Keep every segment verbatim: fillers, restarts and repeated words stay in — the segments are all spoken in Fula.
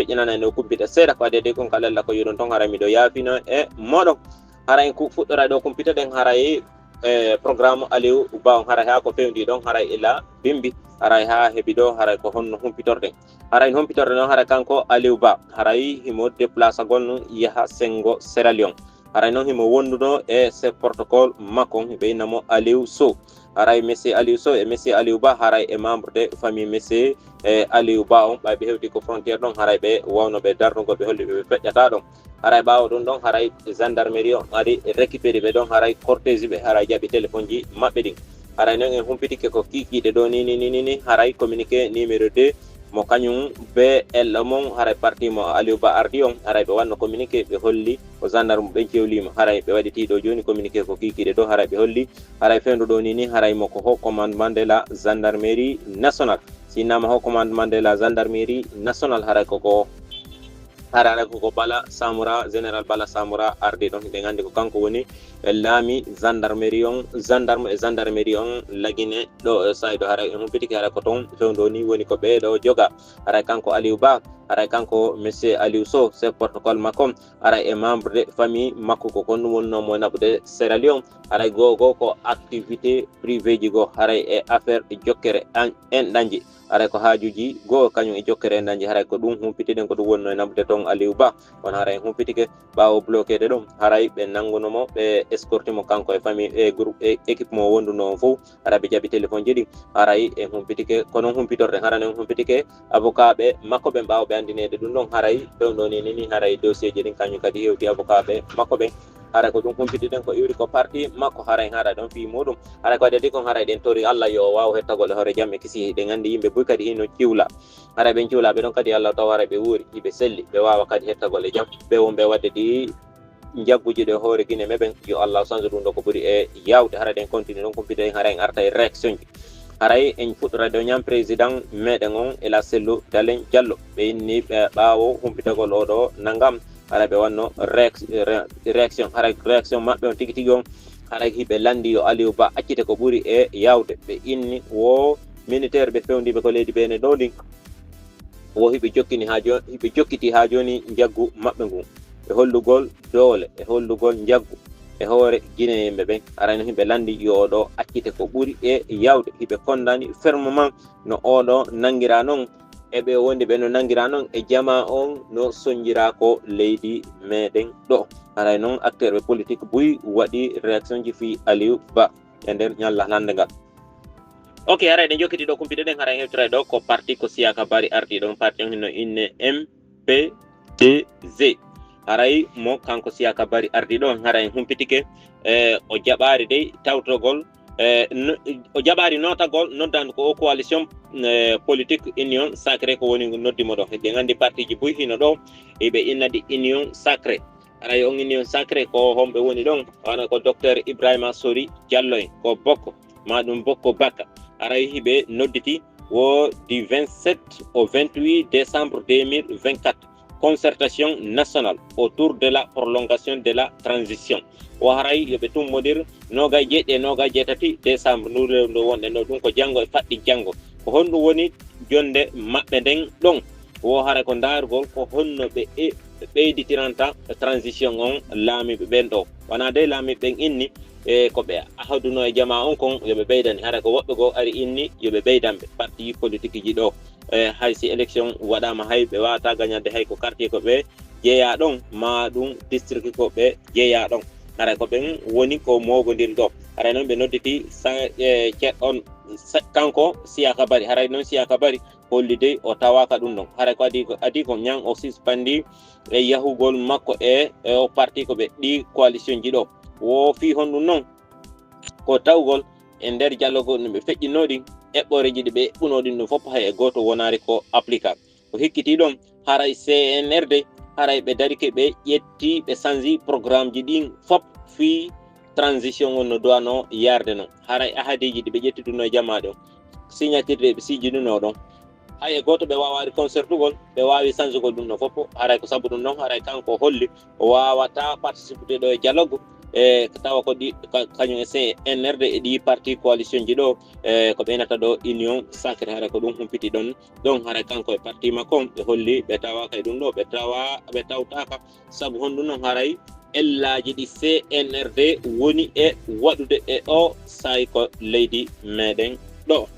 feƴƴinana en ɗo kumpital seeɗa, ko adii adii kon kala Allah ko yuɗon ton, haray miɗo yaafino e moɗon. Haray ku fuɗɗora ɗo kumpita ɗen, haray e programme Aliou Ba on, haray haa ko fewndi ɗon, haray ila bimbi, haray haa heɓi ɗo, haray ko honno humpitorɗen. Haray no humpitorɗen ɗon, haray kanko Aliou Ba, haray himo déplacagol no yaha sengo Sierra Leone. Haray noon himo wonduno e chef protocole makko, ɓe inna mo Aliou Sow. Haray monsieur Aliou Sow e monsieur Aliou Ba, haray e membre de famille monsieur, e Aliou Ba on, ɓay ɓe hewti ko frontière ɗon, haray ɓe wawno ɓe darnugol, ɓe holli ɓe ɓe feƴƴata ɗon. Haray ɓaawo ɗum ɗon, haray gendarmerie on ari récupérer ɓe ɗon, haray cortège ɓe, haray jaɓi téléphone ji maɓɓe ɗin. Haray noon en humpitike ko kiikiiɗe ɗo ni, ni, ni, ni, ni, haray communiqué numéro deux, mo kañum be elɗo mon, haray parti mo Aliou Ba ardi on, haray ɓe wanno communiqué, ɓe holli ko gendarme ɓen cewlima, haray ɓe waɗiti ɗo jooni communiqué ko kiikiiɗe ɗo, haray ɓe holli, haray fewndo ɗo ni, ni, haray mo ko haut commandement de la gendarmerie nationale. Si innama haut commandement de la gendarmerie nationale, haray ko ko, haray, haray ko ko Bala Samora, général Bala Samora ardi ɗon. Hiɗen anndi ko kanko woni, e, laami gendarmerie on, gendarme e gendarmerie on lagine ɗo, e, Saydo. Haray en humpitike, haray ko ton fewndo ni woni ko ɓe ɗo joga. Haray kanko Aliou Ba, haray kanko monsieur Aliou Sow, chef protocole makko, haray e membre de famille makko, ko kon ɗum wonno mo naɓude Sierra Leone. Haray goo goo ko activité privé ji goo, haray e affaire jokkere en, enɗanji. Haray ko haajuji goo kañum e jokkere enɗanji, haray ko ɗum humpitiɗen, ko ɗum wonno e naɓude ton Aliou Ba. Kono haray en humpitike ɓaawo bloqué ɗe ɗon, haray ɓe nannguno mo, ɓe escorti mo kanko e famille, e groupe, e équipe mo wonduno on fof. Haray ɓe jaɓi téléphone ji ɗin, haray en humpitike, ko noon humpitorɗen, haray en humpitike avocat ɓe makko ɓen, ɓaawo ɓe anndineede ɗum ɗon, haray fewndo ni, ni, ni, haray dossier ji ɗin kañum kadi hewti avocat ɓe makko ɓen. Haray ko ɗum humpitiɗen, ko iwri ko parti makko, haray haray ɗon fii muɗum. Haray ko adii kon, haray ɗen tori Allah yo o waaw hettagol e hoore jam e kisi. Hiɗen anndi yimɓe buy kadi hino ciwla. Haray ɓen ciwlaaɓe ɗon kadi Allah taw haray ɓe wuuri, hiɓe selli, ɓe waawa kadi hettagol e jam. Ɓe wonɓe waɗde ɗi njagguji ɗo e hoore Guinée meɗen, yo Allah sansu ɗum ɗo ko ɓuri e yaawde. Haray ɗen continue ɗon kumpitoɗen, haray en arta e réaction ji. Haray en fuɗɗora ɗo ñaam président meɗen on, Ela Sellu Dalen Diallo. Ɓe inni ɓe ɓaawo humpitagol oɗo nanngam, haray ɓe wanno réac-, ré-, réaction. Haray réaction maɓɓe on tigi tigi on, haray hiɓe lanndi yo Aliou Ba accite ko ɓuri e yaawde. Ɓe inni wo militaire ɓe fewndiiɓe ko leydi Benin ɗo ndin, wo hiɓe jokkini haa jo-, hiɓe jokkiti haa jooni njaggu maɓɓe ngun. E hollugol doole, e hollugol njaggu e hoore Guinée yimɓe ɓen. Haray no hiɓe lanndi yo oɗo accite ko ɓuri e yaawde. Hiɓe kondaani fermement no oɗo nanngira non, e ɓe wondi ɓe no nanngira non, e jamaa on no sonjira ko leydi meɗen ɗo. Haray non acteur ɓe politique buy waɗi réaction ji fii Aliou Ba e nder ñalla hannde ngal. Ok, haray ɗen jokkiti ɗo, kumpitoɗen, haray en hewtiray ɗo ko parti ko Siyaka Bari ardi ɗon, parti on hino inne M P D Z. Haray mo kanko Siyaka Bari ardi ɗo, haray en humpitike, e, o jaɓaari dey tawtogol, e, no-, o jaɓaari nootagol noddan ko o coalition, e, politique Union Sacrée ko woni noddi mo ɗo. Hiɗen anndi partiji buy hino ɗo, hiɓe inna ɗi Union Sacrée. Haray on Union Sacrée ko homɓe woni ɗon? Wano ko Docteur Ibrahima Sori Diallo en, ko Bokko, ma ɗum Bokko Baka. Haray hiɓe nodditi wo du vingt-sept au vingt-huit décembre deux mille vingt-quatre, concertation nationale autour de la prolongation de la transition. Wo haray yo ɓe tummodir noogay jeeɗiɗi e noogay jeetati décembre, ndu lewru ndu wonɗen ɗo, ɗum ko janngo e faɗɗi janngo. Ko honɗum woni jonnde maɓɓe nden ɗon? Wo haray ko ndaarugol ko honno ɓe e-, ɓe ɓeyditiranta transition on laamiiɓe ɓen ɗo. Wanaa dey laamiiɓe ɓen inni, e, ko ɓe ahaduno e jamaa on kon, yo ɓe ɓeydane. Haray ko woɓɓe goo ari inni yo ɓe ɓeydan ɓe parti politique ji ɗo. E, hay si élection waɗaama, hay ɓe waawata gañande hay ko quartier ko ɓe jeyaa ɗon, maa ɗum district ko ɓe jeyaa ɗon. Haray ko ɓen woni ko moogondiri ɗo. Haray non ɓe nodditi sa-, e, ce-, on, sa-, kanko Siyaka Bari. Haray non Siyaka Bari holli dey o tawaaka ɗum ɗon. Haray ko adii ko, adii ko ñan o suspandi e yahugol makko e, e o parti ko ɓe ɗi coalition ji ɗo. Wo fii honɗum non? Ko tawgol e nder dialogue no ɓe feƴƴinno ɗin, eɓɓooreeji ɗi ɓe eɓɓuno ɗin ɗum fof hay e gooto wonaari ko applicable. Ko hikkiti ɗon, haray C N R D, haray ɓe darike ɓe ƴetti ɓe sanji programme ji ɗin fof fii transition on no duwano yarde non. Haray ahadiiji ɗi ɓe ƴettuduno e jamaa ɗon, signature ɗi ɓe sijiduno ɗon, hay e gooto ɓe waawaari concertugol, ɓe waawi sanjugol ɗum ɗon fof. Haray ko sabu ɗum ɗon, haray kanko holli o waawata participude ɗo e dialogue, e tawa ko ɗi ka- kañum e C N R D e ɗi parti coalition ji ɗo, e ko ɓeynata ɗo Union Sacrée, haray ko ɗum humpiti ɗon. Ɗon haray kanko e parti makko ɓe holli ɓe tawaka e ɗum ɗo, ɓe tawa ɓe tawtaka. Sabu honɗum non haray ellaaji ɗi C N R D woni e waɗude e o saay ko leydi meɗen ɗo?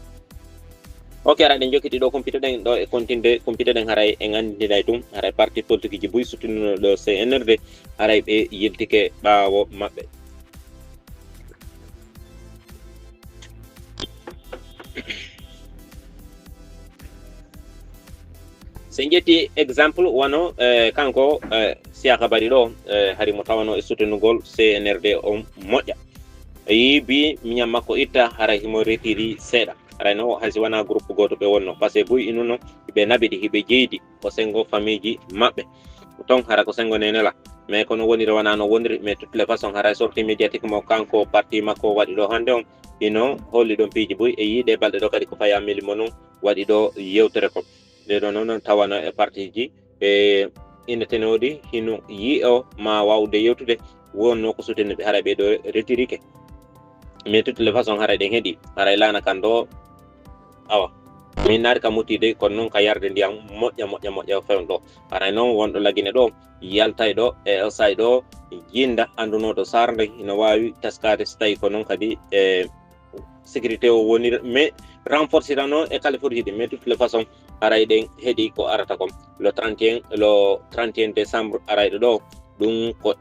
Ok, haray ɗen jokkiti ɗo kumpitoɗen ɗo e kontinde kumpitoɗen, haray en anndinay ɗum haray parti politique ji buy suttununo ɗo C N R D, haray ɓe yiltike ɓaawo maɓɓe. So en ƴetti exemple wano, eh, kanko, eh, Siyaka Bari ɗo, eh, hari mo tawano e soutenugol C N R D on moƴƴa. E yi bi miñam makko itta, haray himo retiri seeɗa. Haray no hay si wona groupe gooto ɓe wonno, parce que buy inuno ɓe naɓidi, hiɓe jeydi ko sengo famille ji maɓɓe. Ton hara ko sengo nenela. Mais kono woniri wona no woniri, mais toutes les façons haray sortie médiatique mo kanko parti makko waɗi ɗo hannde on, hino holli ɗon piiji buy e yiiɗe balɗe ɗo kadi ko faya mili mo non waɗi ɗo yewtere kon. Nde ɗo noon tawano e parti ji e ina tenooɗi hino yi'o ma wawde yewtude wonno ko soutenir ɓe, haray ɓe ɗo retirike. Mais toutes les façons haray ɗen heɗi, haray laana kan ɗo, awa, min naari ka muttide kono noon ka yarde ndiyam moƴƴa moƴƴa moƴƴa fewn ɗo. Haray noon wonɗo Lagine ɗo yaltay ɗo e osay ɗo jinda anndunoɗo sarde ina waawi taskaade so tawi ko noon kadi e sécurité o woni mais renforcirano e kala foti hiɗi, mais toutes les façons haray ɗen heɗi ko arata kon le trente et un, le trente et un décembre arayɗo ɗo. Ɗum ko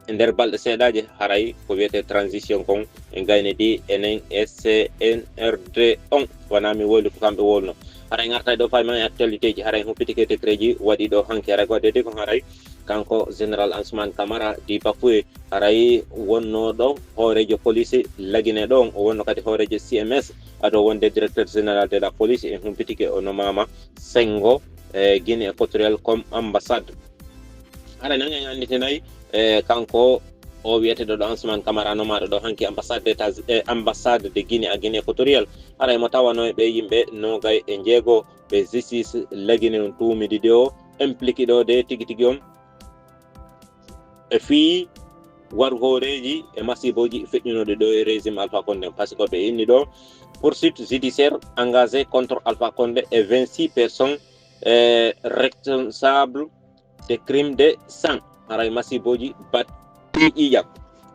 e nder balɗe seeɗaaje haray ko wiyetee transition kon e gaynedi enen e C N R D on. Wona mi wowli ko kamɓe wowluno. Haray ngartay ɗo fayma e actualité ji, haray humpitike décret ji waɗi ɗo hanki, haray ko waɗede ko haray kanko général Ansoumane Camara di Bafoué, haray wonno ɗo hoorejo police Lagine ɗon, o wonno kadi hoorejo C M S, ado wonde directeur général de la police, e humpitike o nomama sengo e Guinée équatoriale comme ambassade. Haray nan en annditinayi, e kanko o wiyeteɗo ɗo Ansoumane Camara nomaɗo ɗo hanki ambassade d'état, e ambassade de Guinée à Guinée équatoriale. Haray mo tawano e ɓe yimɓe nogay e njeego ɓe justice Lagine on tuumidi de o impliqué ɗo de tigi tigi on e fii waru hooreeji e masiibooji feƴƴunooɗi ɗo e régime Alpha Condé, par ce que ɓe inni ɗo poursuite judiciaire engagée contre Alpha Condé et vingt-six personnes, e responsable de crime de sang, haray masiibooji bat ƴiiƴam.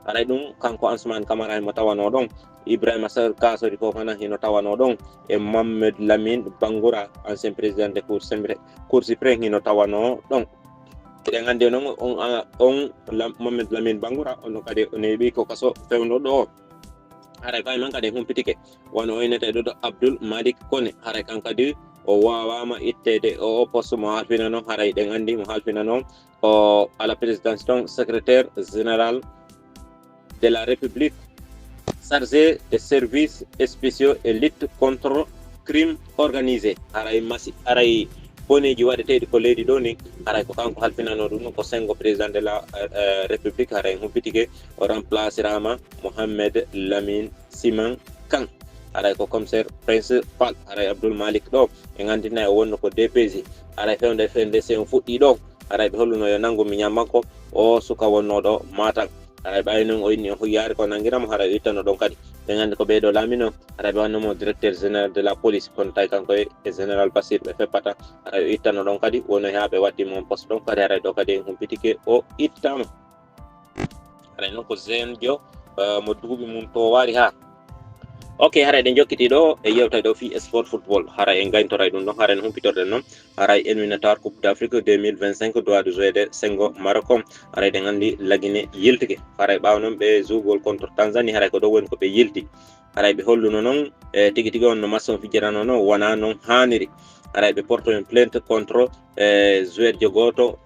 Haray ɗum kanko Ansoumane Camara mo tawano ɗon, Ibrahima Sarr Kasori fof hana hino tawano ɗon, e Mohamed Lamine Bangoura, ancien président de Cour suprême, Cour suprême hino tawano ɗon. Eɗen anndi noon on, a- on Lam- Mohamed Lamine Bangoura, on kadi o neeɓi ko kaso fewndo ɗo. Haray fay man kadi humpitike. Wano o innete ɗo ɗo Abdoul Malik Koné, haray kan kadi o waawama itteede o, o poste mo halfinano, haray ɗen anndi mo halfinano o à la présidence ton secrétaire général de la République chargé des services spéciaux et lutte contre crime organisé. Haray masi, haray boneeji waɗeteeɗi ko leydi ɗo ni, haray ko kanko halfinano ɗum, ko sengo président de la, euh, euh, République, haray humpitike o remplacirama Mohamed Lamine Siman Kan. Haray ko commissaire principal, haray Abdoul Malik ɗo, en anndinay o wonno ko D P G. Haray fewde F N D C on fuɗɗi ɗo, haray ɓe holluno yo nanngu miñan makko, o suka wonnoɗo Matam. Haray ɓawi noon o inni o yaari ko nanngiramo, haray o ittano ɗon kadi. Ɓe nganndi ko ɓeeɗo laamino, haray ɓe wanno mo directeur général de la police, kono tawi kanko e, e général Basir ɓe feppata, haray o ittano ɗon kadi, wono haa ɓe waddi mo on poste ɗon kadi, haray ɗo kadi en humpitike o ittama. Haray noon ko jeune jo, eh, mo duuɓi mum to waari haa. Ok, haray ɗen jokkiti ɗo e yewta ɗo fii sport football. Haray en gayntoray ɗum ɗon, haray no humpitoren noon. Haray éliminatoire Coupe d'Afrique deux mille vingt-cinq doit de jouer de sengo Maroc on. Haray ɗen anndi Lagine yiltike. Haray ɓaawo noon ɓe jouegol contre Tanzanie, haray ko ɗo woni ko ɓe yilti. Haray ɓe holluno noon, e tigi tigi on no match on fijirano noon wona noon haaniri. Haray ɓe porto en plainte contre, e, joueur jo gooto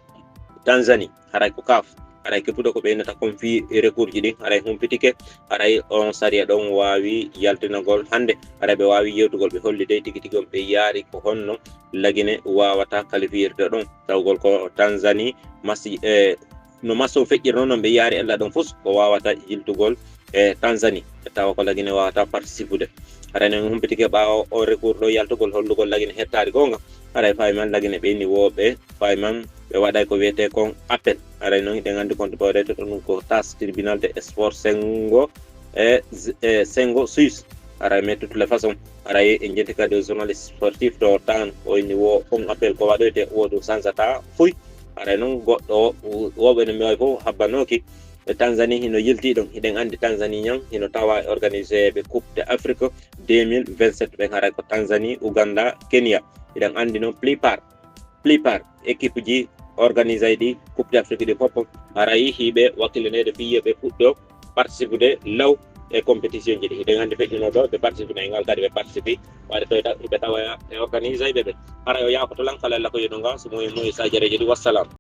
Tanzanie. Haray ko CAF. Haray keppuɗo ko ɓe innata kon fii recours ji ɗin. Haray humpitike. Haray on sariya ɗon waawi yaltinagol hannde. Haray ɓe waawi yewtugol, ɓe holli dey tigi tigi on ɓe yaari ko honno Lagine waawata qualifiirde ɗon. Tawgol ko Tanzanie masi, e, no match o feƴƴirno noon ɓe yaari ella ɗon fus ko waawata yiltugol e Tanzanie, e tawa ko Lagine waawata participude. Haray no en humpitike ɓaawo o recours ɗo yaltugol hollugol Lagine hettaari goonga. Haray fayman Lagine ɓe inni wooɓe fayman ɓe waɗay ko wiyetee kon appel. Haray non hiɗen anndi kon to ɓawɗay to ɗon ko tas tribunal de sport sengo e e sengo suisse. Haray mais toute les façons haray en jenti kadi journaliste sportif to tan o inni wo on appel ko waɗoyte wo ɗum sansata fuy. Haray non goɗɗo woɓɓe no mbiyawi fof habbanooki e tanzanie hino yilti ɗon hiɗen anndi tanzanie ñan hino tawa e organisé ɓe coupe de afrique deux mille vingt-sept ɓen haray ko tanzanie ouganda kenya. Hiɗen anndi noon plupart plupart équipe ji organisé ɗi coupe de afrique ɗi fof haray hiɓe wakkilinede fiye ɓe puɗɗo participude law e compétition ji ɗi hiɗen anndi feƴƴuno ɗo ɓe participina e ngal kadi ɓe participi. Waɗe toyta ɓe tawa e organisé ɓe ɓe haray o yaakoto lan kala lako yeɗo nga so moye moye sa jareji ɗi wassalam.